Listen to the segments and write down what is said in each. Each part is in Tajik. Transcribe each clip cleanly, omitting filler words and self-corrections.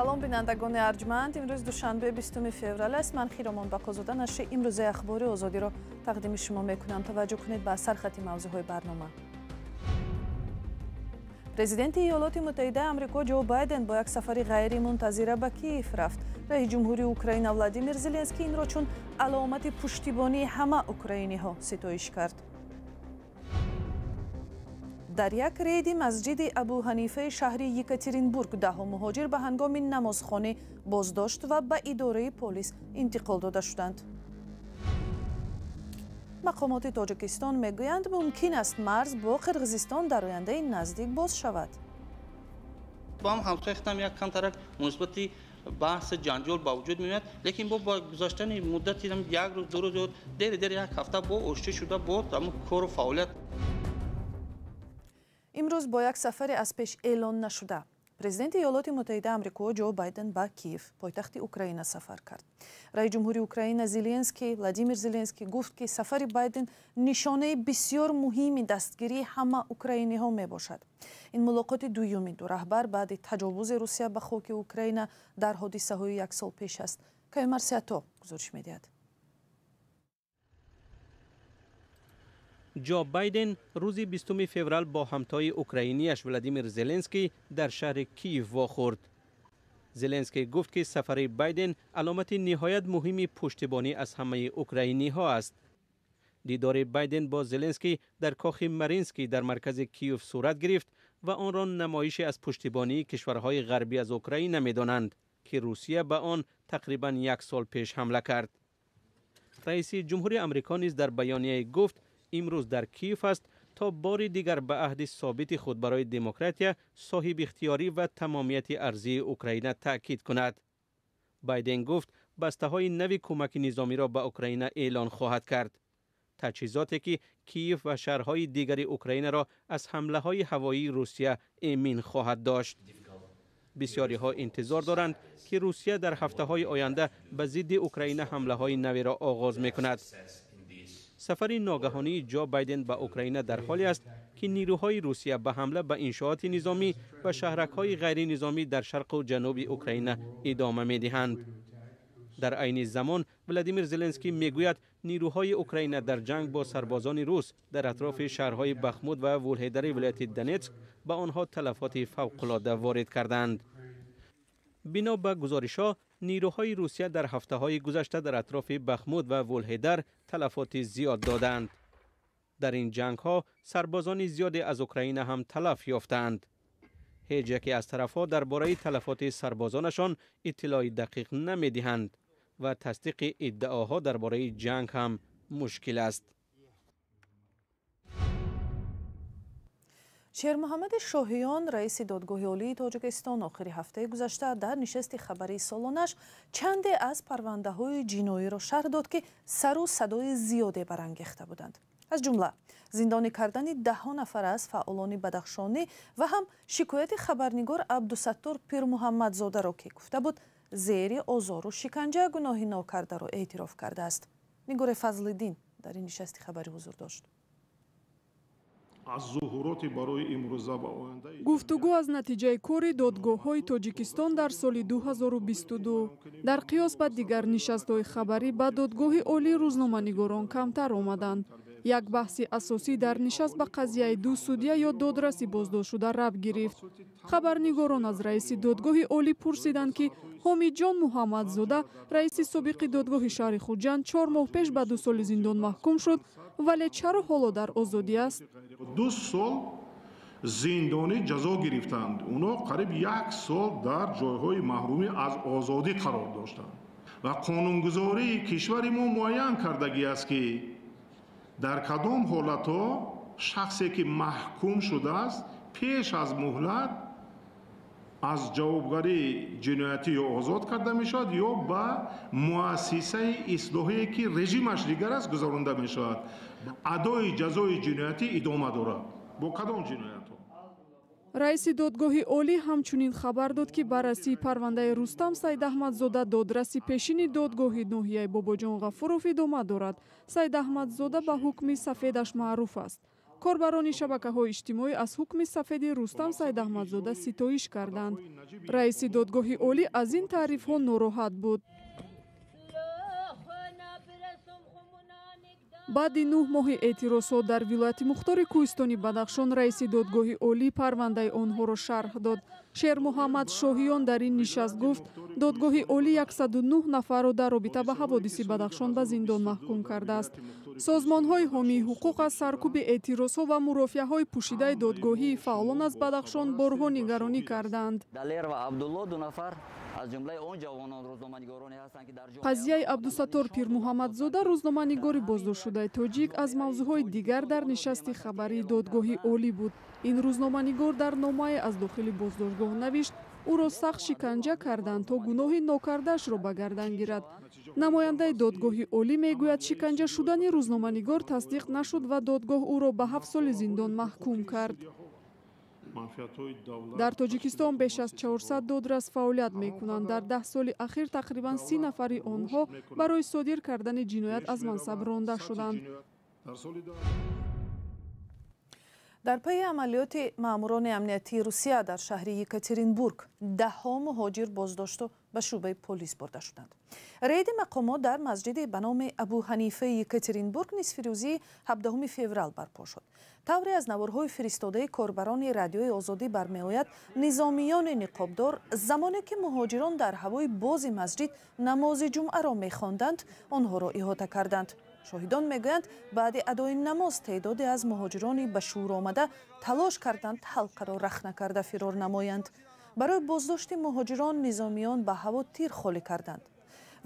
Салом, бинандагони арҷманд. Имрӯз душанбе 20 феврал аст. Ман Хиромон Бақозода нашри имрӯзаи Ахбори Озодиро тақдими шумо мекунам. Таваҷҷӯҳ кунед ба сархати мавзӯъҳои барнома. Президенти Иёлоти Муттаҳидаи Амрико Ҷо Байден бо як сафари ғайримунтазира ба Киев рафт. Раиси ҷумҳури Украина Владимир Зеленский инро чун аломати пуштибонии ҳама украиниҳо ситоиш кард. Дар як рейди масҷиди Абу Ҳанифаи шаҳри Екатеринбург даҳо муҳоҷир ба ҳангоми намозхонӣ боздошт ва ба идораи полис интиқол дода шуданд. Мақомоти Тоҷикистон мегӯянд, мумкин аст марз бо Қирғизистон дар ояндаи наздик боз шавад. Бо ҳам ҳамсояхтам як камтарак муносибати баҳси ҷанҷол ба вуҷуд меояд, лекин бо гузаштани муддати як рӯз, 2 рӯз ё дери дер як ҳафта бо оштӣ шуда бо ҳамун кору фаъолият. Имрӯз бо як сафари аз пеш эълон нашуда президенти Иёлоти Муттаҳидаи Амрико Ҷо Байден ба Киев, пойтахти Украина, сафар кард. Раиси ҷумҳури Украина Зеленский, Владимир Зеленский, гуфт, ки сафари Байден нишонаи бисёр муҳими дастгирии ҳама украиниҳо мебошад. Ин мулоқоти дуюми ду раҳбар баъди таҷовузи Русия ба хоки Украина дар ҳодисаҳои як сол пеш аст. Каюмар Сиато гузориш медиҳад. Ҷо Байден рӯзи 20 феврал бо ҳамтои украинияш Владимир Зеленский дар шаҳри Киев вохӯрд. Зеленский гуфт, ки сафари Байден аломати ниҳоят муҳими пуштибонӣ аз ҳамаи украиниҳо аст. Дидори Байден бо Зеленский дар кохи Маринский дар маркази Киев сурат гирифт ва онро намоише аз пуштибонии кишварҳои ғарбӣ аз Украина медонанд, ки Русия ба он тақрибан як сол пеш ҳамла кард. Раиси ҷумҳури Амрико низ дар баёнияе гуфт, имрӯз дар Киев аст то бори дигар ба аҳди собити худ барои демократия, соҳибихтиёрӣ ва тамомияти арзии Украина таъкид кунад. Байден гуфт, бастаҳои нави кӯмаки низомиро ба Украина эълон хоҳад кард, таҷҳизоте ки Киев ва шаҳрҳои дигари Украинаро аз ҳамлаҳои ҳавоии Русия эмин хоҳад дошт. Бисёриҳо интизор доранд, ки Русия дар ҳафтаҳои оянда ба зидди Украина ҳамлаҳои наверо оғоз мекунад. Сафари ногаҳонии Ҷо Байден ба Украина дар ҳоле аст, ки нирӯҳои Русия ба ҳамла ба иншооти низомӣ ва шаҳракҳои ғайринизомӣ дар шарқу ҷануби Украина идома медиҳанд. Дар айни замон Владимир Зеленский мегӯяд, нирӯҳои Украина дар ҷанг бо сарбозони рус дар атрофи шаҳрҳои Бахмуд ва Вулҳедари вилояти Донетск ба онҳо талафоти фавқулода ворид карданд. Бино ба гузоришҳо, нирӯҳои Русия дар ҳафтаҳои гузашта дар атрофи Бахмуд ва Вулҳедар талафоти зиёд доданд. Дар ин ҷангҳо сарбозони зиёде аз Украина ҳам талаф ёфтаанд. Ҳеҷ яке аз тарафҳо дар бораи талафоти сарбозонашон иттилои дақиқ намедиҳанд ва тасдиқи иддаоҳо дар бораи ҷанг ҳам мушкил аст. Шермуҳаммади Шоҳиён, раиси Додгоҳи Олии Тоҷикистон, охири ҳафтаи гузашта дар нишасти хабарии солонаш чанде аз парвандаҳои ҷиноиро шарҳ дод, ки сару садои зиёде барангехта буданд, аз ҷумла зиндонӣ кардани даҳҳо нафар аз фаъолони бадахшонӣ ва ҳам шикояти хабарнигор Абдусаттор Пирмуҳаммадзодаро, ки гуфта буд, зери озору шиканҷа гуноҳи нокардаро эътироф кардааст. Нигоре Фазлиддин дар ин нишасти хабарӣ ҳузур дошт. Аз зуҳуроти барои имрӯза ва оянда. Гуфтугӯ аз натиҷаи кори додгоҳҳои Тоҷикистон дар соли 2022. Дар қиёс ба дигар нишастҳои хабарӣ ба Додгоҳи Олӣ рӯзноманигорон камтар омаданд. Як баҳси асосӣ дар нишаст ба қазияи ду судя ё додраси боздоштшуда рабт гирифт. Хабарнигорон аз раиси Додгоҳи Олӣ пурсиданд, ки Ҳомиҷон Муҳаммадзода, раиси собиқи додгоҳи шаҳри Хуҷанд, 4 моҳ пеш ба 2 соли зиндон маҳкум шуд, вале чаро ҳоло дар озодӣ аст? 2 сол зиндонӣ ҷазо гирифтанд. Онҳо қариб як сол дар ҷойҳои маҳрумӣ аз озодӣ қарор доштанд ва қонунгузории кишвари мо муайян кардагӣ аст, ки дар кадом ҳолатҳо шахсе, ки маҳкум шудааст, пеш аз муҳлат аз ҷавобгарии ҷиноятӣ ё озод карда мешавад, ё ба муассисаи ислоҳие, ки режимаш дигар аст, гузаронда мешавад, адои ҷазои ҷиноятӣ идома дорад. Бо кадом ҷиноятҳо? Раиси Додгоҳи Олӣ ҳамчунин хабар дод, ки баррасии парвандаи Рустам Саидаҳмадзода, додраси пешини додгоҳи ноҳияи Бобоҷон Ғафуров, идома дорад. Саидаҳмадзода ба ҳукми сафедаш маъруф аст. Корбарони шабакаҳои иҷтимоӣ аз ҳукми сафеди Рустам Сайдаҳмадзода ситоиш карданд. Раиси додгоҳи олӣ аз ин таърифҳо нороҳат буд. Баъди 9 моҳи эътирозҳо дар вилояти мухтори кӯҳистони Бадахшон раиси додгоҳи олӣ парвандаи онҳоро шарҳ дод. Шермуҳаммад Шоҳиён дар ин нишаст гуфт, додгоҳи олӣ 109 нафарро дар робита ба ҳаводиси Бадахшон ба зиндон маҳкум кардааст. Созмонҳои ҳомии ҳуқуқ аз саркӯби эътирозҳо ва мурофиаҳои пӯшидаи додгоҳии фаъолон аз Бадахшон борҳо нигаронӣ карданд. Қазияи Абдусаттор Пирмуҳаммадзода, рӯзноманигори боздоштшудаи тоҷик, аз мавзӯъҳои дигар дар нишасти хабарии додгоҳи олӣ буд. Ин рӯзноманигор дар номае аз дохили боздоштгоҳ навишт, ӯро сахт шиканҷа карданд, то гуноҳи нокардаашро ба гардан гирад. Намояндаи додгоҳи олӣ мегӯяд, шиканҷа шудани рӯзноманигор тасдиқ нашуд ва додгоҳ ӯро ба 7 соли зиндон маҳкум кард. Дар Тоҷикистон беш аз 400 додрас фаъолият мекунанд. Дар 10 соли ахир тақрибан 30 нафари онҳо барои содир кардани ҷиноят аз мансаб ронда шуданд. Дар пайи амалиёти маъмурони амниятии Русия дар шаҳри Екатеринбург даҳҳо муҳоҷир боздошту ба шӯъбаи полис бурда шуданд. Рейди мақомот дар масҷиди ба номи Абу Ҳанифаи Екатеринбург нисфирӯзии 17 феврал барпо шуд. Тавре аз наворҳои фиристодаи корбарони радиои Озодӣ бармеояд, низомиёни ниқобдор замоне ки муҳоҷирон дар ҳавои бози масҷид намози ҷумъаро мехонданд, онҳоро иҳота карданд. Шоҳидон мегӯянд, баъди адои намоз теъдоде аз муҳоҷирони ба шӯр омада талош карданд ҳалқаро рахна карда фирор намоянд. Барои боздошти муҳоҷирон низомиён ба ҳаво тир холӣ карданд.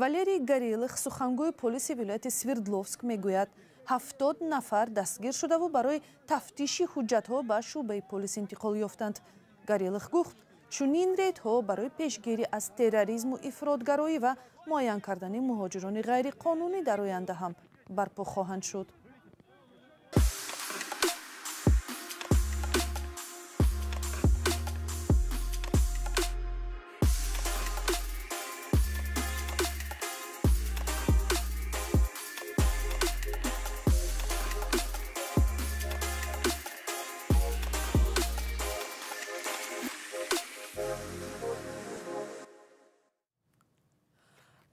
Валерий Горелых, сухангӯи полиси вилояти Свердловск, мегӯяд, 70 нафар дастгир шудаву барои тафтиши ҳуҷҷатҳо ба шӯъбаи полис интиқол ёфтанд. Горелых гуфт, чунин рейдҳо барои пешгирӣ аз терроризму ифротгароӣ ва муайян кардани муҳоҷирони ғайриқонунӣ дар оянда ҳам барпо хоҳанд шуд.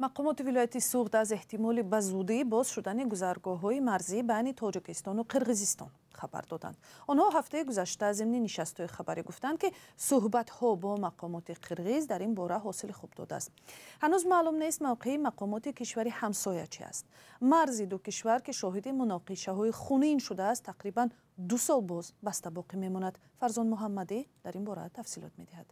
Мақомоти вилояти Суғд аз эҳтимоли ба зудӣ боз шудани гузаргоҳҳои марзӣ байни Тоҷикистону Қирғизистон хабар доданд. Онҳо ҳафтаи гузашта зимни нишастҳои хабарӣ гуфтанд, ки суҳбатҳо бо мақомоти қирғиз дар ин бора ҳосили хуб додааст. Ҳанӯз маълум нест мавқеи мақомоти кишвари ҳамсоя чи аст. Марзи ду кишвар, ки шоҳиди муноқишаҳои хунин шудааст, тақрибан 2 сол боз баста боқӣ мемонад. Фарзон Муҳаммадӣ дар ин бора тафсилот медиҳад.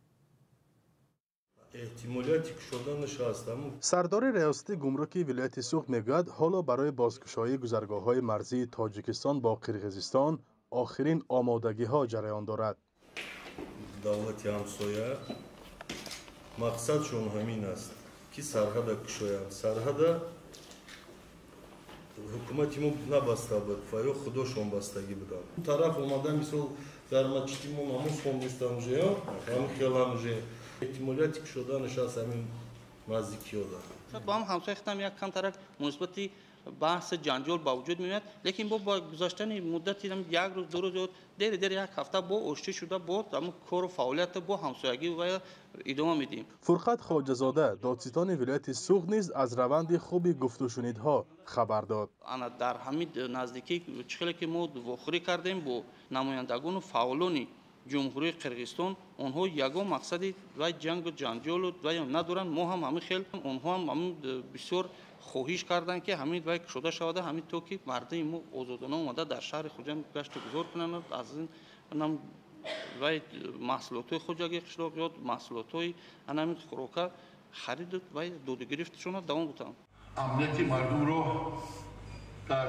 Сардори риёсати гумруки вилояти Суғд мегӯяд, ҳоло барои бозкушоии гузаргоҳҳои марзии Тоҷикистон бо Қирғизистон охирин омодагиҳо ҷараён дорад. Давлати ҳамсоя мақсадшон ҳамин аст, ки сарҳада кушоянд. Сарҳада ҳукумати мо набаста буд ва ё худошон бастагӣ буданд. Тараф омада, мисол, дар масҷиди мо намоз хондистам уже, ҳамин хелам уже эҳтимолияти кушоданаш аст ҳамин наздикиёда. Бо ҳам ҳамсоя хитам як камтарак муносибати баҳси ҷанҷол ба вуҷуд меояд, лекин бо гузаштани муддати як рӯз, 2 рӯз ё дери дери як ҳафта бо оштӣ шуда, бо ҳамун кору фаъолията бо ҳамсоягӣ ва идома медиҳем. Фурқат Хоҷазода, додситони вилояти Суғд, низ аз раванди хуби гуфтушунидҳо хабар дод. Ана дар ҳамин наздикӣ чӣ хеле ки мо вохӯрӣ кардем бо намояндагону фаъолони ҷумҳурии Қирғизистон, онҳо ягон мақсади вай ҷангу ҷанҷолу вай надоранд. Мо ҳам ҳамин хел, онҳо ҳам ҳамин бисёр хоҳиш карданд, ки ҳамин вай кушода шавада, ҳамин то ки мардуми мо озодона омада дар шаҳри Хуҷанд гашту гузор кунанд, аз ин вай маҳсулотҳои хоҷагии қишлоқ ё маҳсулотҳои ҳамин хӯрока хариду вай додугирифтшонро давом бутанд. Амнияти мардумро дар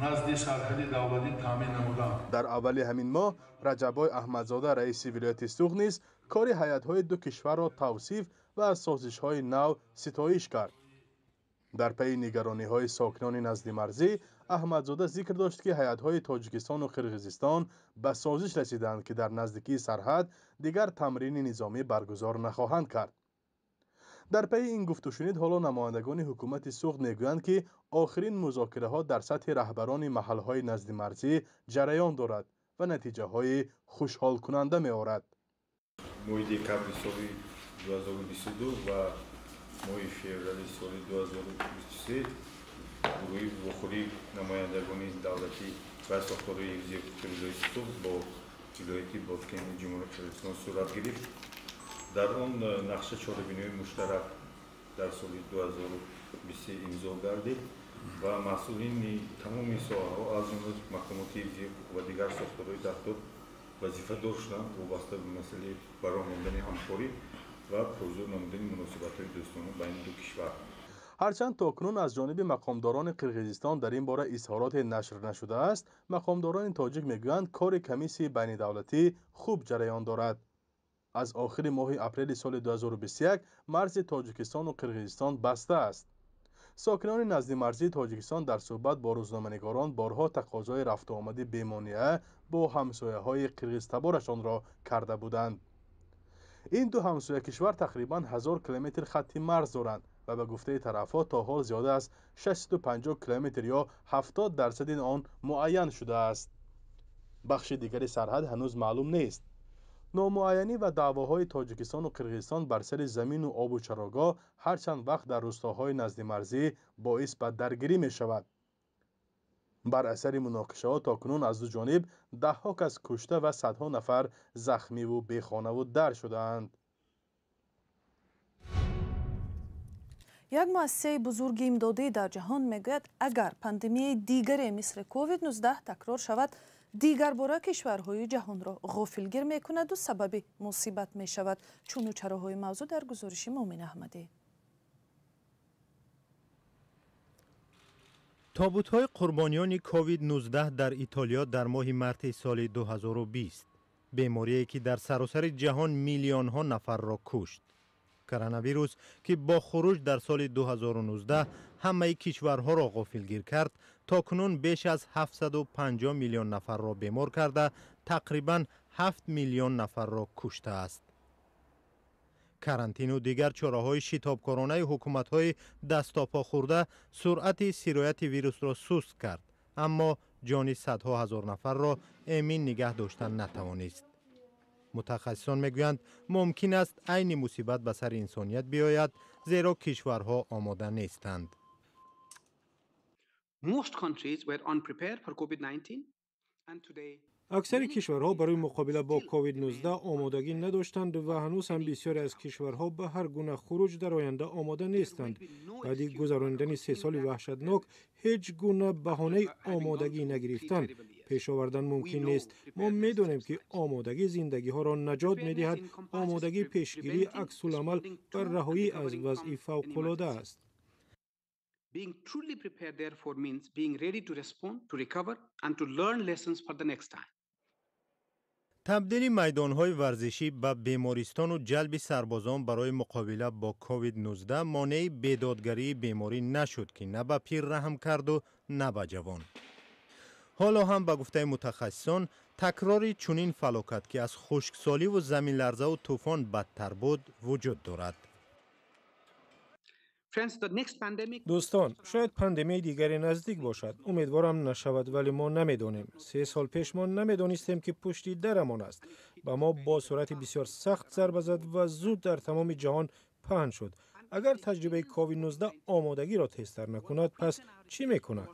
назди сарҳади давлатӣ таъмин намуданд. Дар аввали ҳамин моҳ Раҷаббой Аҳмадзода, раиси вилояти Суғд, низ кори ҳайатҳои ду кишварро тавсиф ва аз созишҳои нав ситоиш кард. Дар пайи нигарониҳои сокинони назди марзӣ, Аҳмадзода зикр дошт, ки ҳайатҳои Тоҷикистону Қирғизистон ба созиш расиданд, ки дар наздикии сарҳад дигар тамрини низомӣ баргузор нахоҳанд кард. Дар пайи ин гуфтушунид ҳоло намояндагони ҳукумати Суғд мегӯянд, ки охирин музокираҳо дар сатҳи раҳбарони маҳалҳои наздимарзӣ ҷараён дорад ва натиҷаҳои хушҳолкунанда меорад. Моҳи декабри соли 2022 ва моҳи феврали соли 2023 гурӯҳи вохӯрии намояндагони давлатӣ ва сохторҳои ҳифзи ҳуқуқи вилояти Суғд бо вилояти Боткени Ҷумҳурии Қирғизистон сурат гирифт. Дар он нақша чорабиниҳои муштарак дар соли 2023 имзо гардид ва масъулини тамоми соҳаҳо, аз ҷумла мақомоти ҳифзи ҳуқуқ ва дигар сохторҳои дахлдор, вазифадор шуданд вобаста ба масъалаи бароҳ мондани ҳамкорӣ ва пурзур намудани муносибатҳои дӯстона байни ду кишвар. Ҳарчанд то кунун аз ҷониби мақомдорони Қирғизистон дар ин бора изҳороте нашр нашудааст, мақомдорони тоҷик мегӯянд, кори комиссияи байнидавлатӣ хуб ҷараён дорад. Аз охири моҳи апрели соли 2021 марзи Тоҷикистону Қирғизистон баста аст. Сокинони наздимарзии Тоҷикистон дар суҳбат бо рӯзноманигорон борҳо тақозои рафтуомади бемонеа бо ҳамсояҳои қирғизтаборашонро карда буданд. Ин ду ҳамсоя кишвар тақрибан 1000 километр хатти марз доранд ва ба гуфтаи тарафҳо то ҳол зиёда аз 650 километр ё 70% он муайян шудааст. Бахши дигари сарҳад ҳанӯз маълум нест. Номуайянӣ ва даъвоҳои Тоҷикистону Қирғизистон бар сари замину обу чарогоҳ ҳар чанд вақт дар рӯстоҳои наздимарзӣ боис ба даргирӣ мешавад. Бар асари муноқишаҳо то кунун аз ду ҷониб даҳҳо кас кушта ва садҳо нафар захмиву бехонаву дар шудаанд. Як муассисаи бузурги имдодӣ дар ҷаҳон мегӯяд, агар пандемияи дигаре мисли COVID-19 такрор шавад, дигарбора кишварҳои ҷаҳонро ғофилгир мекунаду сабаби мусибат мешавад. Чуну чароҳои мавзӯъ дар гузориши Муъмин Аҳмадӣ. Тобутҳои қурбониёни COVID-19 дар Итолиё дар моҳи марти соли 2020, беморие ки дар саросари ҷаҳон миллионҳо нафарро кушт. Коронавирус, ки бо хуруҷ дар соли 2019 ҳамаи кишварҳоро ғофилгир кард, то кунун беш аз 750 миллион нафарро бемор карда, тақрибан 7 миллион нафарро куштааст. Карантину дигар чораҳои шитобкоронаи ҳукуматҳои дастопо хӯрда суръати сирояти вирусро суст кард, аммо ҷони садҳо ҳазор нафарро эмин нигаҳ доштан натавонист. Мутахассисон мегӯянд, мумкин аст айни мусибат ба сари инсоният биёяд, зеро кишварҳо омода нестанд. Аксари кишварҳо барои муқобила бо COVID-19 омодагӣ надоштанд ва ҳанӯз ҳам бисёре аз кишварҳо ба ҳар гуна хуруҷ дар оянда омода нестанд. Баъди гузаронидани 3 соли ваҳшатнок ҳеҷ гуна баҳонаи омодагӣ нагирифтан пеш овардан мумкин нест. Мо медонем, ки омодагӣ зиндагиҳоро наҷот медиҳад. Омодагӣ пешгирии аксуламал ва раҳоӣ аз вазъи фавқулода аст. Being truly prepared, therefore, means being ready to respond, to recover, and to learn lessons for the next time. Табдили майдонҳои варзишӣ ба бемористону ҷалби сарбозон барои муқобила бо COVID-19 монеи бедодгарии беморӣ нашуд, ки на ба пир раҳм карду на ба ҷавон. Ҳоло ҳам ба гуфтаи мутахассисон, такрори чунин фалокат, ки аз хушксоливу заминларзаву тӯфон бадтар буд, вуҷуд дорад. Дӯстон, шояд пандемияи дигаре наздик бошад. Умедворам нашавад, вале мо намедонем. 3 сол пеш мо намедонистем, ки пушти дарамон аст. Ба мо бо суръати бисёр сахт зарба зад ва зуд дар тамоми ҷаҳон паҳн шуд. Агар таҷрибаи COVID-19 омодагиро тезтар накунад, пас чӣ мекунад?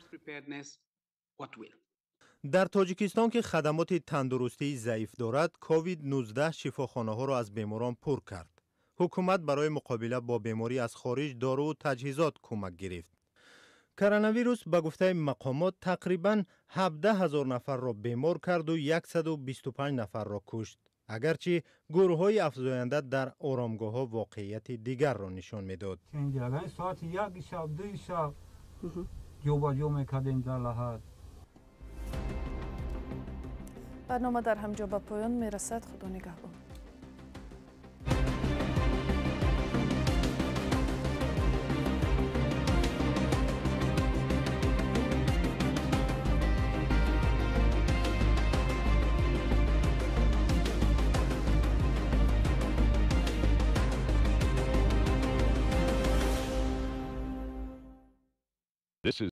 Дар Тоҷикистон, ки хадамоти тандурустии заиф дорад, COVID-19 шифохонаҳоро аз беморон пур кард. Ҳукумат барои муқобила бо беморӣ аз хориҷ доруву таҷҳизот кӯмак гирифт. Коронавирус ба гуфтаи мақомот тақрибан 17 ҳазор нафарро бемор карду 125 нафарро кушт. Агарчи гурӯҳҳои афзоянда дар оромгоҳҳо воқеияти дигарро нишон медод. Соати 1 шаб, 2 шаб ҷобаҷо мекардем дар лаҳат. Барнома дар ҳамҷо ба поён мерасад. Худо нигаҳбон.